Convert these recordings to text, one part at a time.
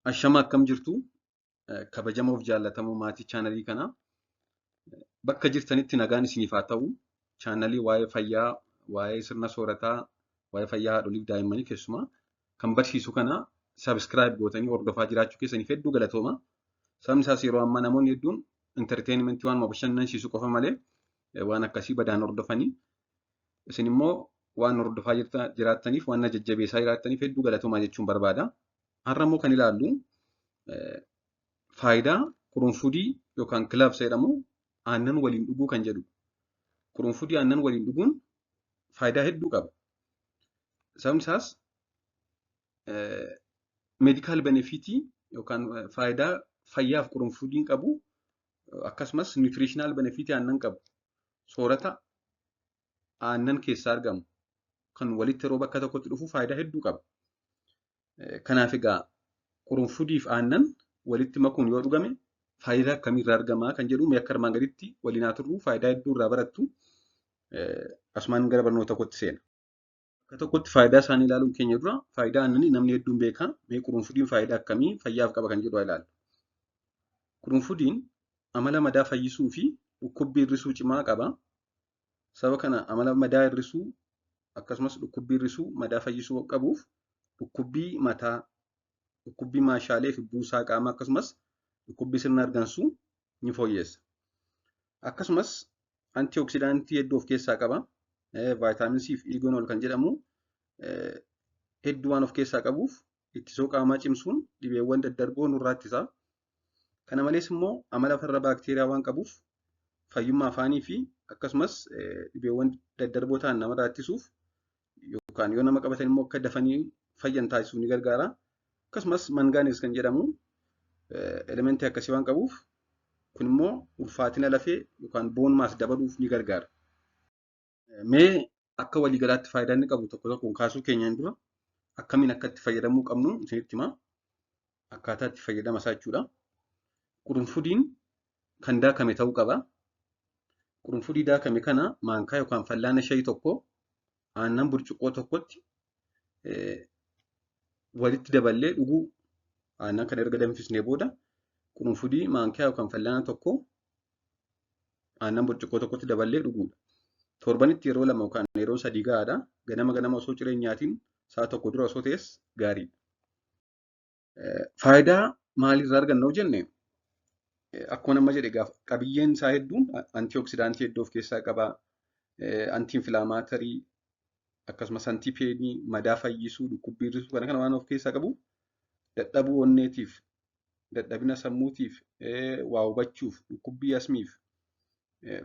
Ashama, akkam jirtu? Kabajamoof jaallatamoo maatii chaanalii kanaa. Bakka jirtanitti nagaan isiniif haa ta'u. Chaanalii waa'ee fayyaa, waa'ee sirna soorataa, waa'ee fayyaa haadholiif daa'immanii keessumaa kan barsiisu kana subscribe gootanii hordofaa jiraachuu keessaniif hedduu galatooma. Sababni isaas yeroo ammaa namoonni hedduun entertainmentii waan bashannansiisu qofa malee waan akkasii badaan hordofanii. Isin immoo waan hordofaa jiraattaniif, waan na jajjabeessaa jiraattaniif hedduu galatoomaa jechuun barbaada. Har'a immoo kan ilaallu faayidaa qurunfudii yookaan cloves jedhamu aannan waliin dhuguu kan jedhu. Qurunfudii aannan waliin dhuguun faayidaa hedduu qaba. Sababni isaas medical benefitii yookaan faayidaa fayyaaf qurunfudiin qabu, akkasumas nutritional benefitii aannan qabu, soorata aannan keessaa argamu kan walitti yeroo bakka tokkotti dhufu faayidaa hedduu qaba. Kanaaf egaa qurunfudiif aannan walitti makuun yoo dhugame faayidaa akkamiirraa argama kan jedhu mee akka armaan gaditti waliin haa turru, faayidaa hedduu irraa barattu. Asumaan gara barnoota tokkotti seena. Bakka tokkotti faayidaa isaanii ilaaluun keenya dura, faayidaa aannanii namni hedduun beeka. Mee qurunfudiin faayidaa akkamii fayyaaf qaba kan jedhu haa ilaallu. Qurunfudiin amala madaa fayyisuu fi dhukkubbii hir'isuu cimaa qaba. Sababa kana amala madaa hir'isuu akkasumas dhukkubbii hir'isuu, madaa fayyisuu qabuuf dhukkubbii mataa, dhukkubbii maashaalee fi buusaa qaamaa, akkasumas dhukkubbii sirna hargansuu ni fooyyessa. Akkasumas antioxidantii hedduu of keessaa qaba. Vitamin C fi eugenol kan jedhamu hedduu waan of keessaa qabuuf ittisoo qaamaa cimsuun dhibeewwan daddarboo nurraa ittisa. Kana malees immoo amala farra baakteeriyaa waan qabuuf fayyummaa afaanii fi akkasumas dhibeewwan daddarboo ta'an namarraa ittisuuf yookaan yoo nama qabatan immoo akka dafanii fayyan taasisuuf ni gargaara. Akkasumas manganese kan jedhamu elementii akkasii waan qabuuf kun immoo ulfaatina lafee yookaan bone mass dabaluuf ni gargaara. Mee akka waliigalaatti faayidaa inni qabu tokko tokkoon kaasuu keenyaan dura akkamiin akka itti fayyadamuu qabnu isinitti himaa. Akkaataa itti fayyadama isaa jechuudha. Qurunfudiin kan daakame ta'uu qaba. Qurunfudii daakame kana maankaa yookaan fallaana shayii tokko aannan burcuqqoo tokkotti walitti daballee dhuguu, aannan kana erga danfisnee booda qurunfudii maankaa yookaan fallaana tokko aannan burcuqqoo tokkotti daballee dhuguudha. Torbanitti yeroo 2 yookaan yeroo 3 gahaadha. Ganama ganama osoo ciree hin nyaatiin sa'a tokko dura osoo ta'es gaariidha. Faayidaa maalirraa arganna yoo jenne, akkuma nama jedhe gaafa qabiyyeen isaa hedduun antioxidantii hedduu of keessaa qaba. Anti-inflammatory akkasumas anti-painii, madaa fayyisuu, dhukkubbii hir'isuu kana kana waan of keessaa qabu dadhabuu onneetiif, dadhabina sammuutiif, waa hubachuuf, dhukkubbii asmiif,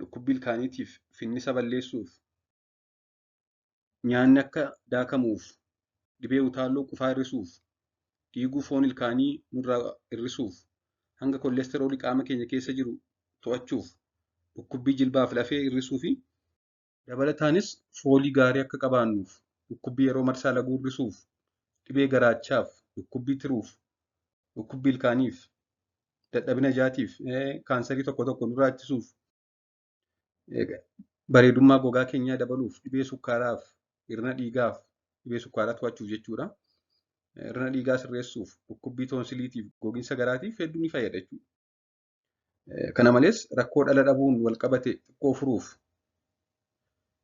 dhukkubbii ilkaaniitiif, finnisa balleessuuf, nyaanni akka daakamuuf, dhibee utaalloo qufaa hir'isuuf, dhiiguu foon ilkaanii nurraa hir'isuuf, hanga koolesteroolii qaama keenya keessa jiru to'achuuf, dhukkubbii jilbaaf lafee hir'isuu fi dabalataanis foolii gaarii akka qabaannuuf, dhukkubbii yeroo marsaa laguu hir'isuuf, dhibee garaachaaf, dhukkubbii tiruuf, dhukkubbii ilkaaniif, dadhabina ijaatiif, kaansarii tokko tokko nurraa ittisuuf, bareedummaa gogaa keenyaa dabaluuf, dhibee sukkaaraaf, hir'ina dhiigaaf, dhibee sukkaaraa to'achuuf jechuudha. Hir'ina dhiigaa sirreessuuf, dhukkubbii toonsiliitiif, gogiinsa garaatiif hedduu ni fayyada jechuudha. Kana malees rakkoo dhala dhabuun wal qabate xiqqoo furuuf,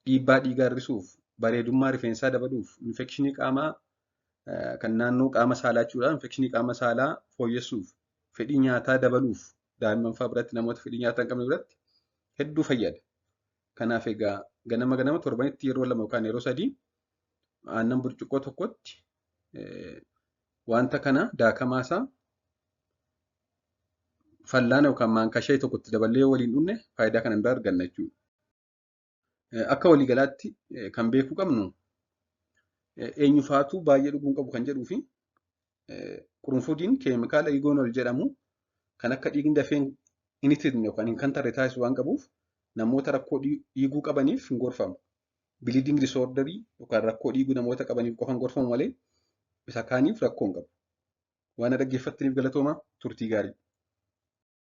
dhiibbaa dhiigaa hir'isuuf, bareedummaa rifeensaa dabaluuf, infekshinii qaamaa kan naannoo qaama saalaa jechuudha. Infekshinii qaama saalaa fooyyessuuf, fedhii nyaataa dabaluuf, daa'imman fa'aa biratti, namoota fedhii nyaataa hin qabne biratti hedduu fayyada. Kanaaf egaa ganama ganama torbanitti yeroo 2 yookaan yeroo 3 aannan burcuqqoo tokkotti wanta kana daakamaa isaa fallaana yookaan maankaa shayii tokkotti daballee waliin dhugne faayidaa kana irraa arganna jechuudha. Akka waliigalaatti kan beekuu qabnu eenyufaatu baay'ee dhuguu qabu kan jedhuu fi qurunfudiin keemikaala eugenol jedhamu kan akka dhiigni dafee hin ititne yookaan hin kantarre taasisu waan qabuuf namoota rakkoo dhiiguu qabaniif hin gorfamu. Bleeding disorderii yookaan rakkoo dhiiguu namoota qabaniif qofa hin gorfamu malee isa kaaniif rakkoo hin qabu. Waan dhaggeeffattaniif galatoomaa, turtii gaarii.